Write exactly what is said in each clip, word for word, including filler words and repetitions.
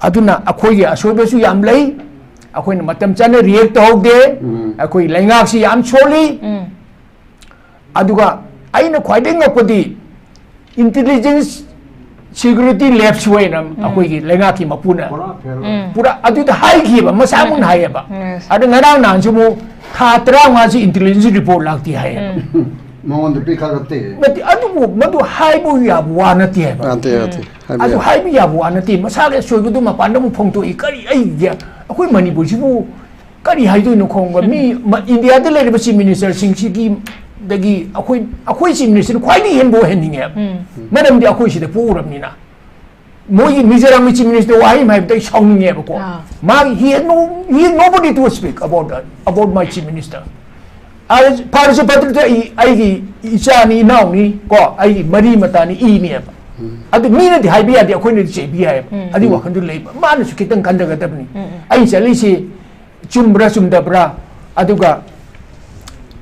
ꯑꯗꯨꯅ ꯑꯩꯈꯣꯏꯒꯤ ꯑꯁꯣꯏꯕꯁꯨ ꯌꯥꯝ ꯂꯩ꯫ ꯑꯩꯈꯣꯏꯅ ꯃꯇꯝ ꯆꯥꯅ ꯔꯤꯌꯦꯛ ꯇꯧꯍꯧꯗꯦ꯫ ꯎꯝ꯫ ꯑꯩꯈꯣꯏ ꯂꯩꯉꯥꯛꯁꯤ ꯌꯥꯝ ꯁꯣꯜꯂꯤ꯫ ꯎꯝ꯫ ꯑꯗꯨꯒ ꯑꯩꯅ ꯈ꯭ꯋꯥꯏꯗꯒꯤ ꯉꯛꯄꯗꯤ, ꯏꯟꯇꯦꯂꯤꯖꯦꯟꯁ ꯁꯦꯀ꯭ꯌꯨꯔꯤꯇꯤ ꯂꯦꯞꯁ ꯑꯣꯏꯅ ꯑꯩꯈꯣꯏꯒꯤ ꯂꯩꯉꯥꯛꯀꯤ ꯃꯄꯨꯅ ꯄꯨꯔꯥ ꯐꯦꯜ ꯑꯣꯏ꯫ ꯎꯝ꯫ ꯄꯨꯔꯥ ꯑꯗꯨꯗ ꯍꯥꯏꯈꯤꯕ, ꯃꯁꯥꯃꯛꯅ ꯍꯥꯏꯌꯦꯕ꯫ Yes꯫ ꯑꯗ ꯉꯔꯥꯡ ꯅꯍꯥꯟꯁꯨ ꯑꯃꯨꯛ ꯊꯥ ꯇꯔꯥꯃꯉꯥꯁꯤ ꯏꯟꯇꯦꯂꯤꯖꯦꯟꯁ ꯔꯤꯄꯣꯔꯠ ꯂꯥꯛꯇꯦ ꯍꯥꯏꯌꯦꯕ꯫ ꯎꯝ꯫ ꯃꯉꯣꯟꯗ ꯄꯤꯈꯠꯂꯛꯇꯦ꯫ ꯅꯠꯇꯦ, ꯑꯗꯨꯕꯨ ꯃꯗꯨ ꯍꯥꯏꯕ ꯌꯥꯕ ꯋꯥ ꯅꯠꯇꯦ ꯍꯥꯏꯕ꯫ ꯅꯠꯇꯦ, ꯅꯠꯇꯦ꯫ ꯍꯥꯏꯕ ꯑꯗꯨ ꯌꯥꯏ꯫ ꯍꯥꯏꯕ ꯌꯥꯕ ꯋꯥ ꯅꯠꯇꯦ꯫ ꯃꯁꯥꯒꯤ ꯑꯁꯣꯏꯕꯗꯨ ꯃꯄꯥꯟꯗ ꯑꯃꯨꯛ ꯐꯣꯡꯗꯣꯛꯏ꯫ ꯀꯔꯤ ꯑꯩꯒꯤ, ꯑꯩꯈꯣꯏ ꯃꯅꯤꯄꯨꯔꯁꯤꯕꯨ ꯀꯔꯤ ꯍꯥꯏꯗꯣꯏꯅꯣ ꯈꯪꯕ? ꯃꯤ ꯃ-, ꯏꯟꯗꯤꯌꯥꯗ ꯂꯩꯔꯤꯕ ꯆꯤꯐ ꯃꯤꯅꯤꯁꯇꯔꯁꯤꯡꯁꯤꯒꯤ ꯗꯒꯤ ꯑꯩꯈꯣꯏ, ꯑꯩꯈꯣꯏ ꯆꯤꯐ ꯃꯤꯅꯤꯁꯇꯔꯅ ꯈ꯭ꯋꯥꯏꯗꯒꯤ ꯍꯦꯟꯕ ꯑꯣꯏꯍꯟꯅꯤꯡꯉꯦꯕ꯫ ꯎꯝ꯫ ꯃꯔꯝꯗꯤ ꯑꯩꯈꯣꯏ ꯁꯤꯗ ꯄꯣꯛꯎꯔꯕꯅꯤꯅ꯫ ꯃꯣꯏꯒꯤ ꯃꯤꯖꯣꯔꯥꯝꯒꯤ ꯆꯤꯐ ꯃꯤꯅꯤꯁꯇꯔ ꯋꯥꯍꯩ ꯑꯃ ꯍꯥꯏꯕꯗ ꯑꯩ ꯁꯥꯎꯅꯤꯡꯉꯦꯕꯀꯣ꯫ ꯑꯥ꯫ ꯃꯥꯒꯤ, he had no, he had nobody to speak about that, about my chief minister. ꯑꯥ, ꯐꯔꯁꯨ ꯐꯠꯇ꯭ꯔꯁꯨ ꯑꯩ, ꯑꯩꯒꯤ ꯏꯆꯥꯅꯤ, ꯏꯅꯥꯎꯅꯤ ꯀꯣ, ꯑꯩꯒꯤ ꯃꯔꯤ ꯃꯇꯥꯅꯤ, ꯏꯅꯦꯕ꯫ ꯎꯝ꯫ ꯑꯗꯨ ꯃꯤꯅꯗꯤ ꯍꯥꯏꯕ ꯌꯥꯗꯦ, ꯑꯩꯈꯣꯏꯅꯗꯤ ꯆꯩꯕ ꯌꯥꯏꯌꯦꯕ꯫ ꯎꯝ꯫ ꯑꯗꯨꯒꯤ ꯋꯥꯈꯜꯗꯨ ꯂꯩꯕ꯫ ꯃꯥꯅꯁꯨ ꯈꯤꯇꯪ ꯈꯟꯊꯒꯗꯕꯅꯤ꯫ ꯎꯝ, ꯎꯝ꯫ ꯑꯩꯅ ꯆꯠꯂꯤꯁꯤ ꯆꯨꯝꯕ꯭ꯔꯥ ꯆꯨꯝꯗꯕ꯭ꯔꯥ? ꯑꯗꯨꯒ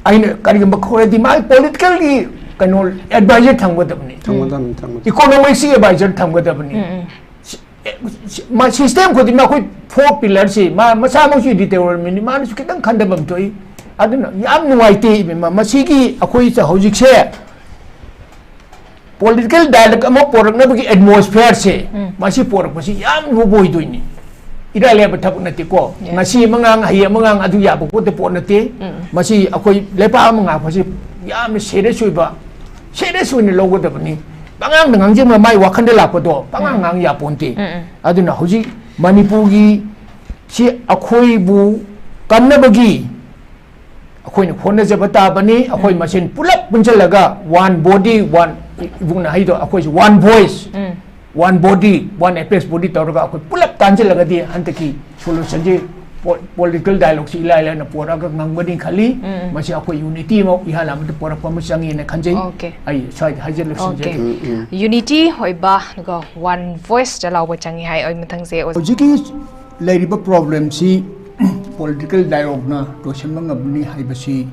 ꯑꯩꯅ ꯀꯔꯤꯒꯨꯝꯕ ꯈꯣꯔꯗꯤ ꯃꯥꯒꯤ ꯄꯣꯂꯤꯇꯤꯀꯦꯜꯒꯤ ꯀꯩꯅꯣ ꯑꯦꯗꯚꯥꯏꯖꯔ ꯊꯝꯒꯗꯕꯅꯤ꯫ ꯊꯝꯒꯗꯕꯅꯤ, ꯊꯝꯒꯗꯕꯅꯤ꯫ ꯏꯀꯣꯅꯣꯃꯤꯛꯁꯀꯤ ꯑꯦꯗꯚꯥꯏꯖꯔ ꯊꯝꯒꯗꯕꯅꯤ꯫ ꯎꯝ, ꯎꯝ꯫ ꯁꯤ-, ꯑꯦ, ꯁꯤ-, ꯃꯥ ꯁꯤꯁꯇꯦꯝ ꯈꯨꯗꯤꯡꯃꯛ ꯑꯩꯈꯣꯏ ꯐꯣꯔ ꯄꯤꯂꯔꯁꯤ ꯃꯥ ꯃꯁꯥꯃꯛꯁꯨ ꯏꯗꯤꯇꯔ ꯑꯣꯏꯔꯝꯃꯤꯅꯤ, ꯃꯥꯅꯁꯨ ꯈꯤꯇꯪ ꯈꯟꯊꯕ ꯑꯃ ꯊꯣꯛꯏ꯫ ꯑꯗꯨꯅ ꯌꯥꯝ ꯅꯨꯡꯉꯥꯏꯇꯦ ꯏꯕꯦꯝꯃ꯫ ꯃꯁꯤꯒꯤ ꯑꯩꯈꯣꯏ ꯍꯧꯖꯤꯛꯁꯦ ꯄꯣꯂꯤꯇꯤꯀꯦꯜ ꯗꯥꯏꯂꯣꯒ ꯑꯃ ꯄꯣꯔꯛꯅꯕꯒꯤ ꯑꯦꯠꯃꯣꯁꯐꯤꯌꯔꯁꯦ, ꯎꯝ꯫ ꯃꯁꯤ ꯄꯣꯔꯛꯄꯁꯤ ꯌꯥꯝ ꯂꯨꯕ ꯑꯣꯏꯗꯣꯏꯅꯤ꯫ ꯏꯔꯥꯏ ꯂꯥꯏꯕ ꯊꯕꯛ ꯅꯠꯇꯦꯀꯣ꯫ Yes꯫ ꯉꯁꯤ ꯑꯃ ꯉꯥꯡ, ꯍꯌꯦꯡ ꯑꯃ ꯉꯥꯡ, ꯑꯗꯨ ꯌꯥꯕ ꯄꯣꯠꯇ ꯄꯣꯠ ꯅꯠꯇꯦ꯫ ꯎꯝ꯫ ꯃꯁꯤ ꯑꯩꯈꯣꯏ ꯂꯩꯕꯥꯛ ꯑꯃ ꯉꯥꯛꯄꯁꯤ ꯌꯥꯝꯅ ꯁꯦꯔꯤꯌꯁ ꯑꯣꯏꯕ, ꯁꯦꯔꯤꯌꯁ ꯑꯣꯏꯅ ꯂꯧꯒꯗꯕꯅꯤ꯫ ꯄꯉꯥꯡꯗ ꯉꯥꯡꯖꯕ ꯃꯥꯏ ꯋꯥꯈꯟꯗ ꯂꯥꯛꯄꯗꯣ ꯄꯉꯥꯡ ꯎꯝ꯫ ꯉꯥꯡ ꯌꯥꯄꯣꯟꯇꯦ꯫ ꯎꯝ, ꯎꯝ꯫ ꯑꯗꯨꯅ ꯍꯧꯖꯤꯛ ꯃꯅꯤꯄꯨꯔꯒꯤ ꯁꯤ ꯑꯩꯈꯣꯏꯕꯨ ꯀꯟꯅꯕꯒꯤ ꯑꯩꯈꯣꯏꯅ ꯍꯣꯠꯅꯖꯕ ꯇꯥꯕꯅꯤ꯫ ꯑꯩꯈꯣꯏ ꯎꯝ꯫ ꯃꯁꯦꯟ ꯄꯨꯂꯞ ꯄꯨꯟꯁꯤꯜꯂꯒ one body, one, ꯏꯕꯨꯡꯅ ꯍꯥꯏꯗꯣ, ꯑꯩꯈꯣꯏꯁꯨ one voice, ꯎꯝ꯫ One body, one apex body ꯇꯧꯔꯒ ꯑꯩꯈꯣꯏ ꯄꯨꯂꯞ ꯇꯥꯟꯁꯤꯜꯂꯒꯗꯤ ꯍꯟꯗꯛꯀꯤ ꯁꯣꯂꯨꯁꯟꯁꯤ ꯄꯣ-, ꯄꯣꯂꯤꯇꯤꯀꯦꯜ ꯗꯥꯏꯂꯣꯒꯁꯤ ꯏꯂꯥꯏ ꯂꯥꯏꯅ ꯄꯨꯔꯛꯑꯒ ꯉꯝꯒꯅꯤ ꯈꯜꯂꯤ꯫ ꯎꯝ꯫ ꯃꯁꯤ ꯑꯩꯈꯣꯏ ꯌꯨꯅꯤꯇꯤ ꯑꯃ ꯏꯍꯥꯟ ꯍꯥꯟꯕꯗ ꯄꯨꯔꯛꯄ ꯑꯃ ꯆꯪꯉꯦꯅ ꯈꯟꯖꯩ꯫ ꯑꯣꯀꯦ꯫ ꯑꯩ ꯁ꯭ꯋꯥꯏꯗ ꯍꯥꯏꯖꯔ ꯂꯣꯏꯁꯤꯟꯖꯔꯒꯦ꯫ ꯑꯣꯀꯦ꯫ ꯎꯝ, ꯎꯝ꯫ ꯌꯨꯅꯤꯇꯤ ꯑꯣꯏꯕ ꯑꯗꯨꯒ ꯋꯥꯟ ꯚꯣꯏꯁꯇ ꯂꯥꯎꯕ ꯆꯪꯉꯤ ꯍꯥꯏ꯫ ꯑꯩ ꯃꯊꯪꯁꯦ ꯑꯣꯖꯥ꯫ ꯍꯧꯖꯤꯛꯀꯤ ꯂꯩꯔꯤꯕ ꯄ꯭ꯔꯣꯕ꯭ꯂꯦꯝꯁꯤ ꯄꯣꯂꯤꯇꯤꯀꯦꯜ ꯗꯥꯏꯂꯣꯒꯅ ꯂꯣꯏꯁꯤꯟꯕ ꯉꯝꯒꯅꯤ ꯍꯥꯏꯕꯁꯤ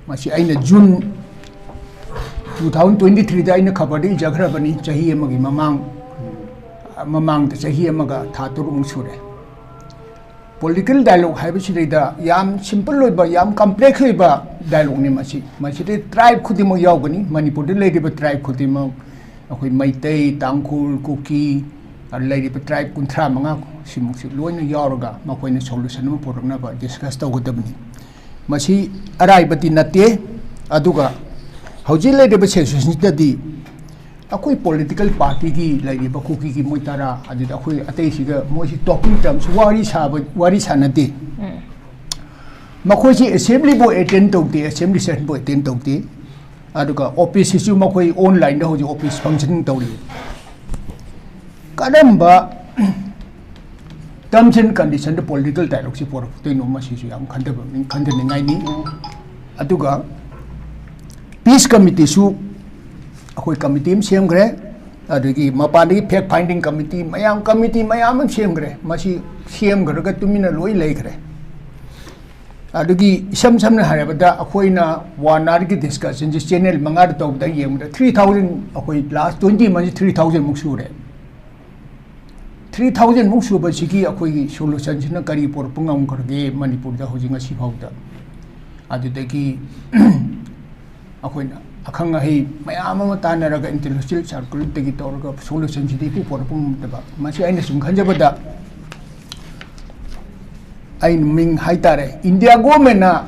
ꯃꯁꯤ ꯑꯩꯅ ꯖꯨꯟ two thousand twenty threeꯗ ꯑꯩꯅ ꯈꯕꯔꯗ ꯏꯖꯈ꯭ꯔꯕꯅꯤ, ꯆꯍꯤ ꯑꯃꯒꯤ ꯃꯃꯥꯡ꯫ ꯃꯃꯥꯡꯗ ꯆꯍꯤ ꯑꯃꯒ ꯊꯥ ꯇꯔꯨꯛꯃꯨꯛ ꯁꯨꯔꯦ꯫ ꯄꯣꯂꯤꯇꯤꯀꯦꯜ ꯗꯥꯏꯂꯣꯒ ꯍꯥꯏꯕꯁꯤꯗꯩꯗ ꯌꯥꯝ ꯁꯤꯝꯄꯜ ꯑꯣꯏꯕ, ꯌꯥꯝ ꯀꯝꯄ꯭ꯂꯦꯛꯁ ꯑꯣꯏꯕ ꯗꯥꯏꯂꯣꯒꯅꯤ ꯃꯁꯤ꯫ ꯃꯁꯤꯗ ꯇ꯭ꯔꯥꯏꯕ ꯈꯨꯗꯤꯡꯃꯛ ꯌꯥꯎꯒꯅꯤ꯫ ꯃꯅꯤꯄꯨꯔꯗ ꯂꯩꯔꯤꯕ ꯇ꯭ꯔꯥꯏꯕ ꯈꯨꯗꯤꯡꯃꯛ, ꯑꯩꯈꯣꯏ ꯃꯩꯇꯩ, ꯇꯥꯡꯈꯨꯜ, ꯀꯨꯀꯤ, ꯂꯩꯔꯤꯕ ꯇ꯭ꯔꯥꯏꯕ ꯀꯨꯟꯊ꯭ꯔꯥ ꯃꯉꯥ ꯁꯤꯃꯨꯛꯁꯤ ꯂꯣꯏꯅ ꯌꯥꯎꯔꯒ ꯃꯈꯣꯏꯅ ꯁꯣꯂꯨꯁꯟ ꯑꯃ ꯄꯨꯔꯛꯅꯕ ꯗꯤꯁꯀꯁ ꯇꯧꯒꯗꯕꯅꯤ꯫ ꯃꯁꯤ ꯑꯔꯥꯏꯕꯗꯤ ꯅꯠꯇꯦ꯫ ꯑꯗꯨꯒ ꯍꯧꯖꯤꯛ ꯂꯩꯔꯤꯕ ꯁꯤꯆꯨꯋꯦꯁꯟꯁꯤꯗꯗꯤ ꯑꯩꯈꯣꯏ ꯄꯣꯂꯤꯇꯤꯀꯦꯜ ꯄꯥꯔꯇꯤꯒꯤ ꯂꯩꯔꯤꯕ ꯀꯨꯀꯤꯒꯤ ꯃꯣꯏ ꯇꯔꯥ, ꯑꯗꯨꯗ ꯑꯩꯈꯣꯏ ꯑꯇꯩꯁꯤꯒ ꯃꯣꯏꯁꯤ ꯇꯣꯛꯀꯤꯡ ꯇꯔꯝꯁ, ꯋꯥꯔꯤ ꯁꯥꯕ, ꯋꯥꯔꯤ ꯁꯥꯟꯅꯗꯦ꯫ ꯃꯈꯣꯏꯁꯤ ꯑꯦꯁꯦꯝꯕ꯭ꯂꯤꯕꯨ ꯑꯦꯇꯦꯟ ꯇꯧꯗꯦ, ꯑꯦꯁꯦꯝꯕ꯭ꯂꯤ ꯁꯦꯁꯟꯕꯨ ꯑꯦꯇꯦꯟ ꯇꯧꯗꯦ꯫ ꯑꯗꯨꯒ ꯑꯣꯐꯤꯁꯁꯤꯁꯨ ꯃꯈꯣꯏ ꯑꯣꯟꯂꯥꯏꯟꯗ ꯍꯧꯖꯤꯛ ꯑꯣꯐꯤꯁ ꯐꯪꯁꯟ ꯇꯧꯔꯤ꯫ ꯀꯔꯝꯕ ꯇꯔꯝꯁ ꯑꯦꯟ ꯀꯟꯗꯤꯁꯟꯗ ꯄꯣꯂꯤꯇꯤꯀꯦꯜ ꯗꯥꯏꯂꯣꯒꯁꯤ ꯄꯨꯔꯛꯇꯣꯏꯅꯣ, ꯃꯁꯤꯁꯨ ꯌꯥꯝ ꯈꯟꯊꯕ, ꯈꯟꯊꯅꯤꯡꯉꯥꯏꯅꯤ꯫ ꯑꯗꯨꯒ ꯄꯤꯁ ꯀꯃꯤꯇꯤꯁꯨ ꯑꯩꯈꯣꯏ ꯀꯃꯤꯇꯤ ꯑꯃ ꯁꯦꯝꯈ꯭ꯔꯦ꯫ ꯑꯗꯒꯤ ꯃꯄꯥꯟꯗꯒꯤ ꯐꯦꯛ ꯐꯥꯏꯟꯗꯤꯡ ꯀꯃꯤꯇꯤ ꯃꯌꯥꯝ, ꯀꯃꯤꯇꯤ ꯃꯌꯥꯝ ꯑꯃ ꯁꯦꯝꯈ꯭ꯔꯦ꯫ ꯃꯁꯤ ꯁꯦꯝꯈ꯭ꯔꯒ ꯇꯨꯃꯤꯟꯅ ꯂꯣꯏ ꯂꯩꯈ꯭ꯔꯦ꯫ ꯑꯗꯒꯤ ꯏꯁꯝ ꯁꯝꯅ ꯍꯥꯏꯔꯕꯗ, ꯑꯩꯈꯣꯏꯅ ꯋꯥꯟ ꯑꯋꯥꯔꯒꯤ ꯗꯤꯁꯀꯁꯟꯁꯤ ꯆꯦꯅꯦꯜ ꯃꯉꯥꯗ ꯇꯧꯕꯗ ꯌꯦꯡꯕꯗ ꯊ꯭ꯔꯤ ꯊꯥꯎꯖꯟ, ꯑꯩꯈꯣꯏ ꯂꯥꯁ ꯇ꯭ꯋꯦꯟꯇꯤ ꯃꯟꯁꯤ ꯊ꯭ꯔꯤ ꯊꯥꯎꯖꯟꯃꯨꯛ ꯁꯨꯔꯦ꯫ ꯊ꯭ꯔꯤ ꯊꯥꯎꯖꯟꯃꯨꯛ ꯁꯨꯕꯁꯤꯒꯤ ꯑꯩꯈꯣꯏꯒꯤ ꯁꯣꯂꯨꯁꯟꯁꯤꯅ ꯀꯔꯤ ꯄꯨꯔꯛꯄ ꯉꯝꯈ꯭ꯔꯒꯦ ꯃꯅꯤꯄꯨꯔꯗ ꯍꯧꯖꯤꯛ ꯉꯁꯤ ꯐꯥꯎꯗ? ꯑꯗꯨꯗꯒꯤ ꯑꯩꯈꯣꯏꯅ ꯑꯈꯪ ꯑꯍꯩ ꯃꯌꯥꯝ ꯑꯃ ꯇꯥꯟꯅꯔꯒ, ꯏꯟꯇꯦꯂꯦꯛꯆꯨꯋꯦꯜ ꯁꯥꯔꯀꯜꯗꯒꯤ ꯇꯧꯔꯒ, ꯁꯣꯂꯨꯁꯟꯁꯤꯗꯤ ꯏꯄꯨ ꯄꯨꯔꯛꯄ ꯉꯝꯗꯕ꯫ ꯃꯁꯤ ꯑꯩꯅ ꯁꯨꯝ ꯈꯟꯖꯕꯗ, ꯑꯩꯅ ꯃꯤꯡ ꯍꯥꯏꯇꯥꯔꯦ, ꯏꯟꯗꯤꯌꯥ ꯒꯣꯔꯃꯦꯟꯅ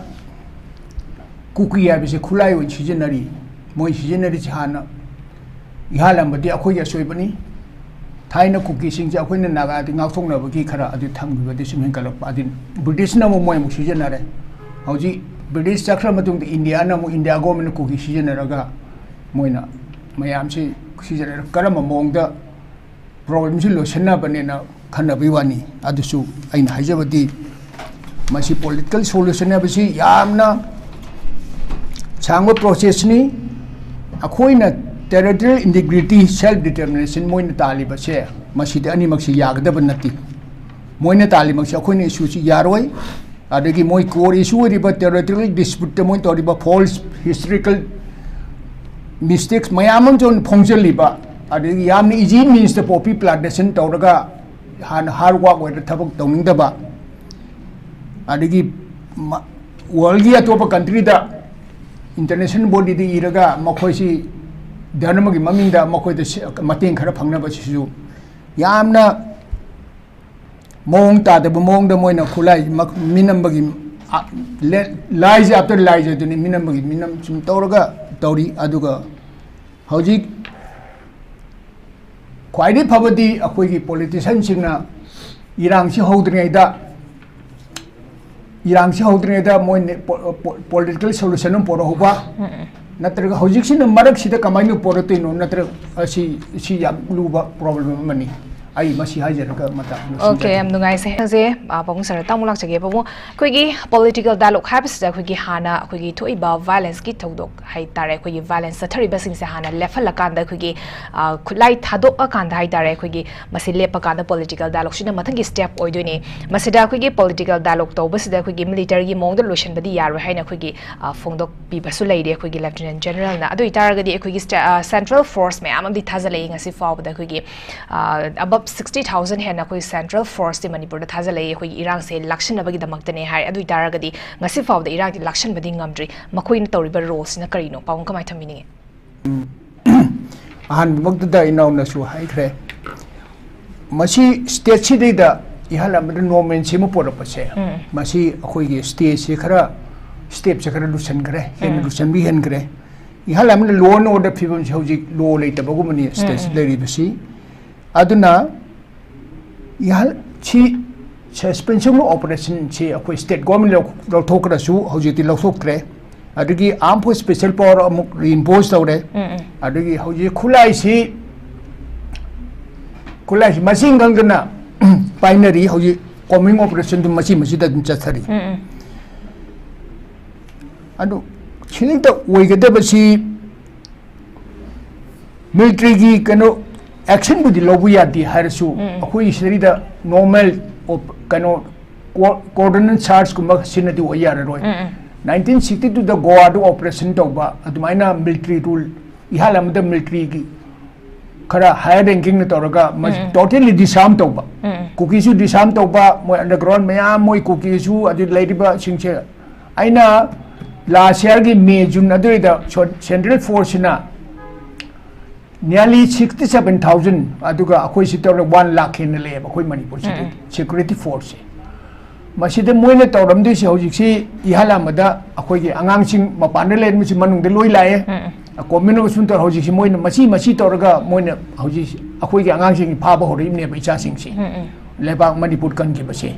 ꯀꯨꯀꯤ ꯍꯥꯏꯕꯁꯦ ꯈꯨꯠꯂꯥꯏ ꯑꯣꯏꯅ ꯁꯤꯖꯤꯟꯅꯔꯤ꯫ ꯃꯣꯏ ꯁꯤꯖꯤꯟꯅꯔꯤꯁꯦ ꯍꯥꯟꯅ ꯏꯍꯥꯟ ꯍꯥꯟꯕꯗꯤ ꯑꯩꯈꯣꯏꯒꯤ ꯑꯁꯣꯏꯕꯅꯤ꯫ ꯊꯥꯏꯅ ꯀꯨꯀꯤꯁꯤꯡꯁꯦ ꯑꯩꯈꯣꯏꯅ ꯅꯥꯒꯥꯗꯤ ꯉꯥꯛꯊꯣꯛꯅꯕꯒꯤ ꯈꯔ ꯑꯗꯨ ꯊꯝꯈꯤꯕꯗꯤ ꯁꯨꯝ ꯍꯦꯟꯒꯠꯂꯛꯄ꯫ ꯑꯗꯨ ꯕ꯭ꯔꯤꯇꯤꯁꯅ ꯑꯃꯨꯛ ꯃꯣꯏ ꯑꯃꯨꯛ ꯁꯤꯖꯤꯟꯅꯔꯦ꯫ ꯍꯧꯖꯤꯛ ꯕ꯭ꯔꯤꯇꯤꯁ ꯆꯠꯈ꯭ꯔ ꯃꯇꯨꯡꯗ ꯏꯟꯗꯤꯌꯥꯅ ꯑꯃꯨꯛ, ꯏꯟꯗꯤꯌꯥ ꯒꯣꯔꯃꯦꯟꯅ ꯀꯨꯀꯤ ꯁꯤꯖꯤꯟꯅꯔꯒ ꯃꯣꯏꯅ ꯃꯌꯥꯝꯁꯤ ꯁꯤꯖꯤꯟꯅꯔꯒ ꯀꯔꯝꯕ ꯃꯑꯣꯡꯗ ꯄ꯭ꯔꯣꯕ꯭ꯂꯦꯝꯁꯤ ꯂꯣꯏꯁꯤꯟꯅꯕꯅꯦꯅ ꯈꯟꯅꯕꯒꯤ ꯋꯥꯅꯤ꯫ ꯑꯗꯨꯁꯨ ꯑꯩꯅ ꯍꯥꯏꯖꯕꯗꯤ, ꯃꯁꯤ ꯄꯣꯂꯤꯇꯤꯀꯦꯜ ꯁꯣꯂꯨꯁꯟ ꯍꯥꯏꯕꯁꯤ ꯌꯥꯝꯅ ꯁꯥꯡꯕ ꯄ꯭ꯔꯣꯁꯦꯁꯅꯤ꯫ ꯑꯩꯈꯣꯏꯅ ꯇꯦꯔꯤꯇꯣꯔꯤꯌꯦꯜ ꯏꯟꯇꯤꯒ꯭ꯔꯤꯇꯤ, ꯁꯦꯜꯐ ꯗꯤꯇꯔꯃꯤꯅꯦꯁꯟ ꯃꯣꯏꯅ ꯇꯥꯜꯂꯤꯕꯁꯦ, ꯃꯁꯤꯗꯤ ꯑꯅꯤꯃꯛꯁꯤ ꯌꯥꯒꯗꯕ ꯅꯠꯇꯦ꯫ ꯃꯣꯏꯅ ꯇꯥꯜꯂꯤꯃꯛꯁꯤ ꯑꯩꯈꯣꯏꯅ ꯏꯁꯨꯁꯤ ꯌꯥꯔꯣꯏ꯫ ꯑꯗꯒꯤ ꯃꯣꯏ ꯀꯣꯔ ꯏꯁꯨ ꯑꯣꯏꯔꯤꯕ ꯇꯦꯔꯤꯇꯣꯔꯤꯌꯦꯜ ꯗꯤꯁꯄ꯭ꯌꯨꯠꯇ ꯃꯣꯏ ꯇꯧꯔꯤꯕ ꯐꯣꯜꯁ ꯍꯤꯁꯇꯣꯔꯤꯀꯦꯜ ꯃꯤꯁꯇꯦꯛꯁ ꯃꯌꯥꯝ ꯑꯃꯁꯨ ꯐꯣꯡꯖꯤꯜꯂꯤꯕ, ꯑꯗꯒꯤ ꯌꯥꯝꯅ ꯏꯖꯤ ꯃꯤꯟꯁꯇ ꯄꯣꯄꯤ ꯄ꯭ꯂꯥꯟꯇꯦꯁꯟ ꯇꯧꯔꯒ ꯍꯥꯟꯅ ꯍꯥꯔꯗ ꯋꯥꯔꯛ ꯑꯣꯏꯔ ꯊꯕꯛ ꯇꯧꯅꯤꯡꯗꯕ, ꯑꯗꯒꯤ ꯃ-, ꯋꯥꯔꯜꯒꯤ ꯑꯇꯣꯞꯄ ꯀꯟꯇ꯭ꯔꯤꯗ ꯏꯟꯇꯔꯅꯦꯁꯅꯦꯜ ꯕꯣꯗꯤꯗ ꯏꯔꯒ ꯃꯈꯣꯏꯁꯤ ꯙꯔꯃꯒꯤ ꯃꯃꯤꯡꯗ ꯃꯈꯣꯏꯗ ꯁꯦ-, ꯃꯇꯦꯡ ꯈꯔ ꯐꯪꯅꯕꯁꯤꯁꯨ ꯌꯥꯝꯅ ꯃꯑꯣꯡ ꯇꯥꯗꯕ ꯃꯑꯣꯡꯗ ꯃꯣꯏꯅ ꯈꯨꯠꯂꯥꯏ ꯃꯛ-, ꯃꯤꯅꯝꯕꯒꯤ, ꯑ, ꯂꯦ-, ꯂꯥꯏꯁꯦ after ꯂꯥꯏꯁꯦ ꯑꯗꯨꯅꯤ, ꯃꯤꯅꯝꯕꯒꯤ ꯃꯤꯅꯝ ꯁꯨꯝ ꯇꯧꯔꯒ ꯇꯧꯔꯤ꯫ ꯑꯗꯨꯒ ꯍꯧꯖꯤꯛ ꯈ꯭ꯋꯥꯏꯗꯒꯤ ꯐꯕꯗꯤ ꯑꯩꯈꯣꯏꯒꯤ ꯄꯣꯂꯤꯇꯤꯁꯤꯌꯥꯟꯁꯤꯡꯅ ꯏꯔꯥꯡꯁꯤ ꯍꯧꯗ꯭ꯔꯤꯉꯩꯗ, ꯏꯔꯥꯡꯁꯤ ꯍꯧꯗ꯭ꯔꯤꯉꯩꯗ ꯃꯣꯏ ꯅꯦ-, ꯄꯣ-, ꯄꯣ-, ꯄꯣꯂꯤꯇꯤꯀꯦꯜ ꯁꯣꯂꯨꯁꯟ ꯑꯃ ꯄꯨꯔꯛꯍꯧꯕ, ꯎꯝ, ꯎꯝ꯫ ꯅꯠꯇ꯭ꯔꯒ ꯍꯧꯖꯤꯛꯁꯤꯅ ꯃꯔꯛꯁꯤꯗ ꯀꯃꯥꯏꯅ ꯄꯨꯔꯛꯇꯣꯏꯅꯣ? ꯅꯠꯇ꯭ꯔꯒ ꯑꯁꯤ, ꯁꯤ ꯌꯥꯝ ꯂꯨꯕ ꯄ꯭ꯔꯣꯕ꯭ꯂꯦꯝ ꯑꯃꯅꯤ꯫ ꯑꯩ ꯃꯁꯤ ꯍꯥꯏꯖꯔꯒ ꯃꯇꯥꯡ ꯑꯣꯀꯦ, ꯂꯣꯏꯁꯤꯟꯖꯔꯒꯦ꯫ ꯌꯥꯝ ꯅꯨꯡꯉꯥꯏꯖꯩ꯫ ꯍꯧꯖꯤꯛ, ꯑ, ꯄꯥꯕꯨꯡ ꯁꯔꯗ ꯑꯃꯨꯛ ꯂꯥꯛꯆꯒꯦ꯫ ꯄꯥꯕꯨꯡ, ꯑꯩꯈꯣꯏꯒꯤ ꯄꯣꯂꯤꯇꯤꯀꯦꯜ ꯗꯥꯏꯂꯣꯒ ꯍꯥꯏꯕꯁꯤꯗ ꯑꯩꯈꯣꯏꯒꯤ ꯍꯥꯟꯅ ꯑꯩꯈꯣꯏꯒꯤ ꯊꯣꯛꯏꯕ ꯚꯥꯏꯂꯦꯟꯁꯀꯤ ꯊꯧꯗꯣꯛ ꯍꯥꯏꯇꯥꯔꯦ, ꯑꯩꯈꯣꯏꯒꯤ ꯚꯥꯏꯂꯦꯟꯁ ꯆꯠꯊꯔꯤꯕꯁꯤꯡꯁꯦ ꯍꯥꯟꯅ ꯂꯦꯞꯍꯜꯂꯀꯥꯟꯗ ꯑꯩꯈꯣꯏꯒꯤ, ꯑ, ꯈꯨꯠꯂꯥꯏ ꯊꯥꯗꯣꯛꯑꯀꯥꯟꯗ ꯍꯥꯏꯇꯥꯔꯦ, ꯑꯩꯈꯣꯏꯒꯤ ꯃꯁꯤ ꯂꯦꯞꯄꯀꯥꯟꯗ ꯄꯣꯂꯤꯇꯤꯀꯦꯜ ꯗꯥꯏꯂꯣꯒꯁꯤꯅ ꯃꯊꯪꯒꯤ ꯁ꯭ꯇꯦꯞ ꯑꯣꯏꯗꯣꯏꯅꯤ꯫ ꯃꯁꯤꯗ ꯑꯩꯈꯣꯏꯒꯤ ꯄꯣꯂꯤꯇꯤꯀꯦꯜ ꯗꯥꯏꯂꯣꯒ ꯇꯧꯕꯁꯤꯗ ꯑꯩꯈꯣꯏꯒꯤ ꯃꯤꯂꯤꯇꯔꯤꯒꯤ ꯃꯑꯣꯡꯗ ꯂꯣꯏꯁꯤꯟꯕꯗꯤ ꯌꯥꯔꯣꯏ ꯍꯥꯏꯅ ꯑꯩꯈꯣꯏꯒꯤ, ꯑ, ꯐꯣꯡꯗꯣꯛꯄꯤꯕꯁꯨ ꯂꯩꯔꯤ ꯑꯩꯈꯣꯏꯒꯤ ꯂꯦꯐꯇꯤꯅꯦꯟꯠ ꯖꯦꯅꯔꯦꯜꯅ꯫ ꯑꯗꯨ ꯑꯣꯏꯇꯥꯔꯒꯗꯤ ꯑꯩꯈꯣꯏꯒꯤ ꯁ꯭ꯇꯦ-, ꯑ, ꯁꯦꯟꯇ꯭ꯔꯦꯜ ꯐꯣꯔꯁ ꯃꯌꯥꯝ ꯑꯃꯗꯤ ꯊꯥꯖꯤꯜꯂꯛꯏ ꯉꯁꯤ ꯐꯥꯎꯕꯗ꯫ ꯑꯩꯈꯣꯏꯒꯤ, ꯑ, ꯑꯕꯞ ꯁꯤꯛꯁꯇꯤ ꯊꯥꯎꯖꯟ ꯍꯦꯟꯅ ꯑꯩꯈꯣꯏ ꯁꯦꯟꯇ꯭ꯔꯦꯜ ꯐꯣꯔꯁꯁꯤ ꯃꯅꯤꯄꯨꯔꯗ ꯊꯥꯖꯤꯜꯂꯛꯏ, ꯑꯩꯈꯣꯏꯒꯤ ꯏꯔꯥꯡꯁꯦ ꯂꯥꯛꯁꯤꯟꯅꯕꯒꯤꯗꯃꯛꯇꯅꯦ ꯍꯥꯏ꯫ ꯑꯗꯨ ꯑꯣꯏꯇꯥꯔꯒꯗꯤ ꯉꯁꯤ ꯐꯥꯎꯕꯗ ꯏꯔꯥꯡꯗꯤ ꯂꯥꯛꯁꯤꯟꯕꯗꯤ ꯉꯝꯗ꯭ꯔꯤ꯫ ꯃꯈꯣꯏꯅ ꯇꯧꯔꯤꯕ ꯔꯣꯜꯁꯤꯅ ꯀꯔꯤꯅꯣ? ꯄꯥꯕꯨꯡ ꯀꯃꯥꯏꯅ ꯊꯝꯕꯤꯅꯤꯡꯉꯤ? ꯑꯍꯥꯟꯕꯃꯛꯇꯗ ꯏꯅꯥꯎꯅꯁꯨ ꯍꯥꯏꯈ꯭ꯔꯦ, ꯃꯁꯤ ꯁ꯭ꯇꯦꯠꯁꯤꯗꯩꯗ ꯏꯍꯥꯟ ꯑꯃꯗ ꯅꯣꯔꯃꯦꯜꯁꯤ ꯑꯃ ꯄꯣꯔꯛꯄꯁꯦ, ꯎꯝ꯫ ꯃꯁꯤ ꯑꯩꯈꯣꯏꯒꯤ ꯁ꯭ꯇꯦꯠꯁꯤ ꯈꯔ, ꯁ꯭ꯇꯦꯞꯁꯦ ꯈꯔ ꯂꯨꯁꯟꯈ꯭ꯔꯦ, ꯍꯦꯟꯅ ꯎꯝ꯫ ꯂꯨꯁꯟꯕꯤ ꯍꯦꯟꯈ꯭ꯔꯦ꯫ ꯏꯍꯥꯟ ꯑꯃꯗ ꯂꯣ ꯑꯦꯟ ꯑꯣꯔꯗꯔ ꯐꯤꯕꯝꯁꯤ ꯍꯧꯖꯤꯛ ꯂꯣ ꯂꯩꯇꯕꯒꯨꯝꯕꯅꯤ ꯎꯝ, ꯁ꯭ꯇꯦꯠꯁꯤ ꯎꯝ꯫ ꯂꯩꯔꯤꯕꯁꯤ꯫ ꯑꯗꯨꯅ ꯏꯍꯥꯟ-, ꯁꯤ suspension of operation ꯁꯤ ꯑꯩꯈꯣꯏ ꯁ꯭ꯇꯦꯠ ꯒꯣꯔꯃꯦꯟ ꯂꯧ-, ꯂꯧꯊꯣꯛꯈ꯭ꯔꯁꯨ ꯍꯧꯖꯤꯛꯇꯤ ꯂꯧꯊꯣꯛꯇ꯭ꯔꯦ꯫ ꯑꯗꯒꯤ armed force special power ꯑꯃꯨꯛ reinforce ꯇꯧꯔꯦ꯫ ꯎꯝ, ꯎꯝ꯫ ꯑꯗꯒꯤ ꯍꯧꯖꯤꯛ ꯈꯨꯠꯂꯥꯏꯁꯤ, ꯈꯨꯠꯂꯥꯏꯁꯤ ꯃꯁꯤꯡ ꯈꯪꯗꯅ ꯄꯥꯏꯅꯔꯤ꯫ ꯍꯧꯖꯤꯛ combing operation ꯗꯨ ꯃꯁꯤ ꯃꯁꯤꯗ ꯑꯗꯨꯝ ꯆꯠꯊꯔꯤ꯫ ꯎꯝ, ꯎꯝ꯫ ꯑꯗꯨ ꯁꯤꯗꯩꯗ ꯑꯣꯏꯒꯗꯕꯁꯤ ꯃꯤꯂꯤꯇꯔꯤꯒꯤ ꯀꯩꯅꯣ ꯑꯦꯛꯁꯟꯕꯨꯗꯤ ꯂꯧꯕ ꯌꯥꯗꯦ ꯍꯥꯏꯔꯁꯨ, ꯎꯝ, ꯎꯝ꯫ ꯑꯩꯈꯣꯏꯒꯤ ꯁꯤꯗꯩꯗ ꯅꯣꯔꯃꯦꯜ ꯑꯣꯞ-, ꯀꯩꯅꯣ, ꯀꯣ-, ꯀꯣꯑꯣꯔꯗꯤꯅꯦꯠ ꯁꯥꯔꯆꯀꯨꯝꯕ ꯁꯤꯅꯗꯤ ꯑꯣꯏ ꯌꯥꯔꯔꯣꯏ꯫ ꯎꯝ, ꯎꯝ꯫ ꯅꯥꯏꯟꯇꯤꯟ ꯁꯤꯛꯁꯇꯤ ꯇꯨꯗ ꯒꯣꯋꯥꯗ ꯑꯣꯄꯔꯦꯁꯟ ꯇꯧꯕ ꯑꯗꯨꯃꯥꯏꯅ ꯃꯤꯂꯤꯇꯔꯤ ꯔꯨꯜ, ꯏꯍꯥꯟ ꯑꯃꯗ ꯃꯤꯂꯤꯇꯔꯤꯒꯤ ꯈꯔ higher rankingꯅ ꯇꯧꯔꯒ ꯃꯁꯤ ꯎꯝ, ꯎꯝ꯫ Totally disarm ꯇꯧꯕ꯫ ꯎꯝ, ꯎꯝ꯫ ꯀꯨꯀꯤꯁꯨ disarm ꯇꯧꯕ, ꯃꯣꯏ underground ꯃꯌꯥꯝ, ꯃꯣꯏ ꯀꯨꯀꯤꯁꯨ ꯑꯗꯨ ꯂꯩꯔꯤꯕꯁꯤꯡꯁꯦ꯫ ꯑꯩꯅ last yearꯒꯤ May, June ꯑꯗꯨꯋꯥꯏꯗ ꯁꯣ-, central forceꯁꯤꯅ nearly sixty seven thousand, ꯑꯗꯨꯒ ꯑꯩꯈꯣꯏ ꯁꯤ ꯇꯧꯔꯒ one lakh ꯍꯦꯟꯅ ꯂꯩꯌꯦꯕ ꯑꯩꯈꯣꯏ ꯃꯅꯤꯄꯨꯔꯁꯤꯗ ꯎꯝ, ꯎꯝ꯫ Security forceꯁꯦ꯫ ꯃꯁꯤꯗ ꯃꯣꯏꯅ ꯇꯧꯔꯝꯗꯣꯏꯁꯦ ꯍꯧꯖꯤꯛꯁꯤ ꯏꯍꯥꯟ ꯑꯃꯗ ꯑꯩꯈꯣꯏꯒꯤ ꯑꯉꯥꯡꯁꯤꯡ ꯃꯄꯥꯟꯗ ꯂꯩꯔꯝꯕꯁꯤ ꯃꯅꯨꯡꯗ ꯂꯣꯏ ꯂꯥꯛꯑꯦ꯫ ꯎꯝ, ꯎꯝ꯫ Government of Sumter ꯍꯧꯖꯤꯛꯁꯤ ꯃꯣꯏꯅ ꯃꯁꯤ, ꯃꯁꯤ ꯇꯧꯔꯒ ꯃꯣꯏꯅ ꯍꯧꯖꯤꯛ ꯑꯩꯈꯣꯏꯒꯤ ꯑꯉꯥꯡꯁꯤꯡ ꯐꯥꯕ ꯍꯧꯔꯛꯏꯕꯅꯦꯕ, ꯏꯆꯥꯁꯤꯡꯁꯤ꯫ ꯎꯝ, ꯎꯝ꯫ ꯂꯩꯕꯥꯛ ꯃꯅꯤꯄꯨꯔ ꯀꯟꯈꯤꯕꯁꯦ꯫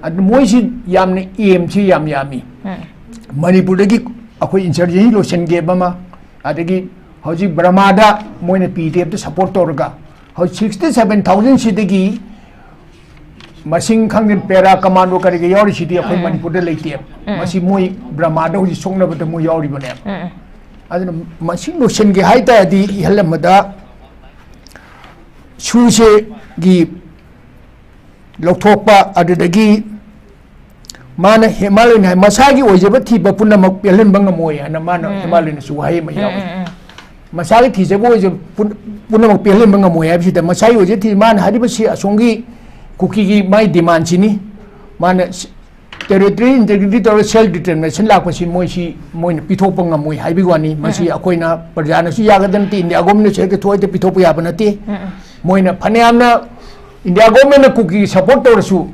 ꯑꯗꯨ ꯃꯣꯏꯁꯤ ꯌꯥꯝꯅ aimꯁꯤ ꯌꯥꯝ ꯌꯥꯝꯃꯤ꯫ ꯎꯝ꯫ ꯃꯅꯤꯄꯨꯔꯗꯒꯤ ꯑꯩꯈꯣꯏ insurgency ꯂꯣꯏꯁꯤꯟꯒꯦꯕ ꯑꯃ, ꯑꯗꯒꯤ ꯍꯧꯖꯤꯛ ꯕꯔꯃꯥꯗ ꯃꯣꯏꯅ P D Fꯇ support ꯇꯧꯔꯒ ꯍꯧꯖꯤꯛ sixty seven thousand ꯁꯤꯗꯒꯤ ꯃꯁꯤꯡ ꯈꯪꯗꯦ, para commando ꯀꯔꯤꯒ ꯌꯥꯎꯔꯤꯁꯤꯗꯤ ꯑꯩꯈꯣꯏ ꯎꯝ꯫ ꯃꯅꯤꯄꯨꯔꯗ ꯂꯩꯇꯦꯕ꯫ ꯎꯝ꯫ ꯃꯁꯤ ꯃꯣꯏ ꯕꯔꯃꯥꯗ ꯍꯧꯖꯤꯛ ꯁꯣꯛꯅꯕꯗ ꯃꯣꯏ ꯌꯥꯎꯔꯤꯕꯅꯦꯕ꯫ ꯎꯝ꯫ ꯑꯗꯨꯅ ꯃꯁꯤ ꯂꯣꯏꯁꯤꯟꯒꯦ ꯍꯥꯏ ꯇꯥꯔꯗꯤ ꯏꯍꯜ ꯑꯃꯗ ꯁꯨꯁꯦꯒꯤ ꯂꯧꯊꯣꯛꯄ, ꯑꯗꯨꯗꯒꯤ ꯃꯥꯅ ꯍꯦ-, ꯃꯥ ꯂꯣꯏꯅ ꯍꯥꯏ, ꯃꯁꯥꯒꯤ ꯑꯣꯏꯖꯕ ꯊꯤꯕ ꯄꯨꯝꯅꯃꯛ ꯄꯦꯜꯍꯟꯕ ꯉꯝꯃꯣꯏ ꯍꯥꯏꯅ ꯃꯥꯅ ꯎꯝ꯫ ꯍꯦꯃꯥꯂꯣꯏꯅꯁꯨ ꯋꯥꯍꯩ ꯑꯃ ꯎꯝ, ꯌꯥꯎꯏ꯫ ꯎꯝ, ꯎꯝ꯫ ꯃꯁꯥꯒꯤ ꯊꯤꯖꯕ ꯑꯣꯏꯖꯕ ꯄꯨꯝ-, ꯄꯨꯝꯅꯃꯛ ꯄꯦꯜꯍꯟꯕ ꯉꯝꯃꯣꯏ ꯍꯥꯏꯕꯁꯤꯗ ꯃꯁꯥꯒꯤ ꯑꯣꯏꯖꯕ ꯊꯤ-, ꯃꯥꯅ ꯍꯥꯏꯔꯤꯕꯁꯤ ꯑꯁꯣꯝꯒꯤ ꯀꯨꯀꯤꯒꯤ ꯃꯥꯏ demandꯁꯤꯅꯤ꯫ ꯃꯥꯅ ꯁ-, territory integrity ꯇꯧꯔꯒ self determination ꯂꯥꯛꯄꯁꯤ ꯃꯣꯏꯁꯤ ꯃꯣꯏꯅ ꯄꯤꯊꯣꯛꯄ ꯉꯝꯃꯣꯏ ꯍꯥꯏꯕꯒꯤ ꯋꯥꯅꯤ꯫ ꯃꯁꯤ ꯎꯝ, ꯎꯝ꯫ ꯑꯩꯈꯣꯏꯅ ꯄ꯭ꯔꯖꯥꯅꯁꯨ ꯌꯥꯒꯗꯕ ꯅꯠꯇꯦ, India governmentꯅꯁꯨ ꯍꯦꯛꯇ ꯊꯣꯛꯑꯦ ꯍꯦꯛꯇ ꯄꯤꯊꯣꯛꯄ ꯌꯥꯕ ꯅꯠꯇꯦ꯫ ꯎꯝ, ꯎꯝ꯫ ꯃꯣꯏꯅ ꯐꯅꯌꯥꯝꯅ India governmentꯅ ꯀꯨꯀꯤꯒꯤ support ꯇꯧꯔꯁꯨ